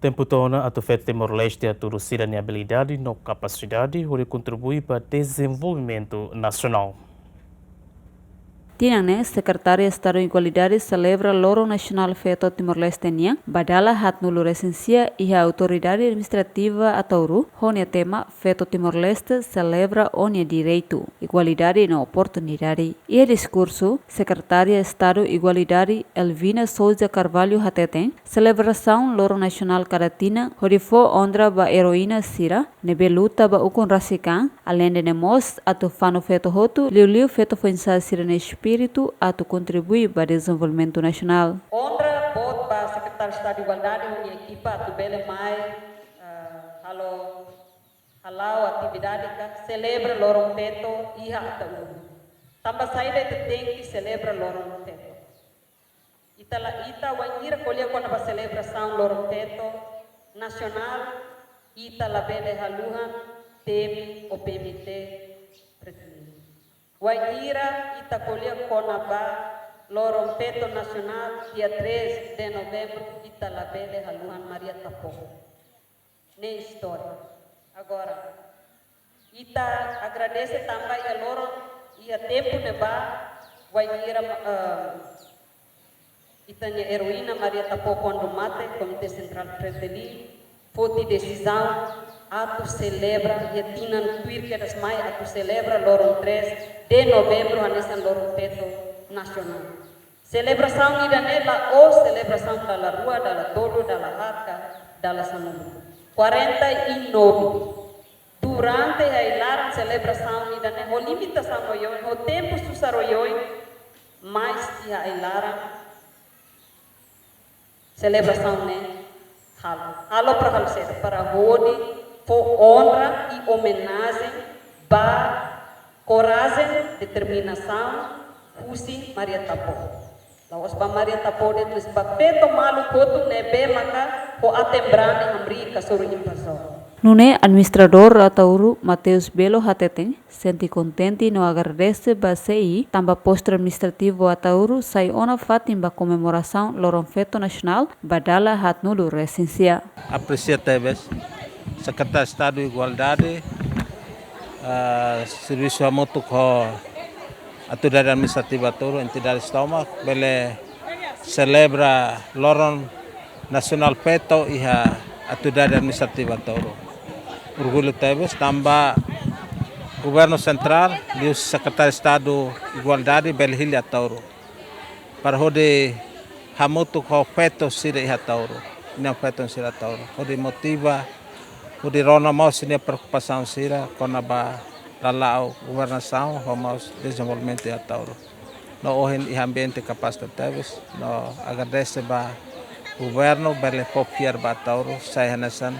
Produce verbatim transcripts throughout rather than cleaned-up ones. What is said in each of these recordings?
Tempu to'o ona atu feto Timor-Leste hatudu sira-nia abilidade no kapasidade hodi kontribui ba dezenvolvimentu nasionál. Tinan ne'e, Sekretáriu Estadu Igualdade selebra Loron Nasionál Feto Timor-Leste nian ba dala haatnulu-resin-sia iha Autoridade Administrativa Ataúro, ho nia tema Feto Timor-Leste selebra ó-nia direitu, igualdade no oportunidade. Iha diskursu, Sekretária Estadu Igualdade Elvina Sousa Carvalho hateten, selebrasaun Loron Nasionál kada tinan hodi fó onra ba eroína sira ne'ebé luta ba ukun rasik an, aleinde ne'e mós atu fanu feto hotu, liuliu feto foin-sa'e sira-nia espíritu atu kontribui ba dezenvolvimentu nasionál. Onra boot ba Sekretáriu Estadu Igualdade ho nia ekipa atu bele mai, eh, halo, hala'o atividade ka selebra Loron Feto iha Ataúro. Tanba saida ita tenke selebra Loron Feto? Ita la, ita wainhira ko'alia kona-ba selebrasaun Loron Feto nasionál, ita labele haluhan temi OPMT Fretilin. Wainhira ita ko'alia kona-ba Loron Feto nasionál, dia três de novembro, ita labele haluhan Maria Tapoho. Ne'e istória. Agora, ita agradese tanba iha loron, iha tempu ne'ebá, wainhira, eh, ita-nia eroína Maria Tapoho kuandu mate, Komité Sentrál Fretilin foti desizaun atu selebra, iha tinan tuir kedas mai atu selebra loron três de novembro hanesan Loron Feto nasionál. Selebrasaun ida-ne'e la'ós selebrasaun dala rua, dala tolu, dala haat ka dala sanulu. Quarenta e nove. Durante ai-laran selebrasaun ida-ne'e ho limitasaun oioin, ho tempu susar oioin, mais iha ai-laran selebrasaun ne'e halo. Halo para halo saida? Para hodi fó onra i omenajen ba korajen, determinasaun husi Maria Tapoho. La'ós ba Maria Tapoho de'it, mas ba feto maluk hotu ne'ebé maka ho aten-brani hamriik hasoru invazór. Nune'e, Administradór Ataúro, Mateus Belo hateten, sente kontente no agradese ba C I tanba Postu Administrativu Ataúro sai ona fatin ba komemorasaun Loron Feto Nasionál ba dala haatnulu-resin-sia. Apresia tebes Sekretáriu Estadu Igualdade, ah, servisu hamutuk ho Autoridade Administrativa Ataúro, entidades tomak, bele selebra Loron Nasionál Feto iha Autoridade Administrativa Ataúro. Orgullu tebes tanba Governu Sentrál, liuhusi Sekretáriu Estadu Igualdade, bele hili Ataúro para hodi hamutuk ho feto sira iha Ataúro, inan-feton sira Ataúro, hodi motiva, hodi rona mós sira-nia preokupasaun sira kona-ba lala'ok governasaun ho mós dezenvolvimentu iha Ataúro. No ohin iha ambiente kapás tebes, no agradese ba governu bele fó fiar ba Ataúro sai hanesan,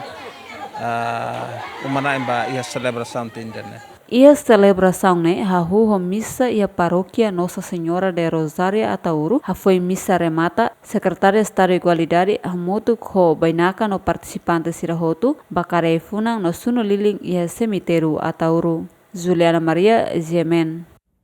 ah, uma-na'in ba iha selebrasaun tinan ida-ne'e. Iha selebrasaun ne'e hahú ho misa iha Parókia Nossa Senhora de Rosário Ataúro, hafoin misa remata, Sekretáriu Estadu Igualdade hamutuk ho bainaka no partisipante sira hotu bá kaer ai-funan no sunu lilin iha semitériu Ataúro. Juliana Maria, G M N.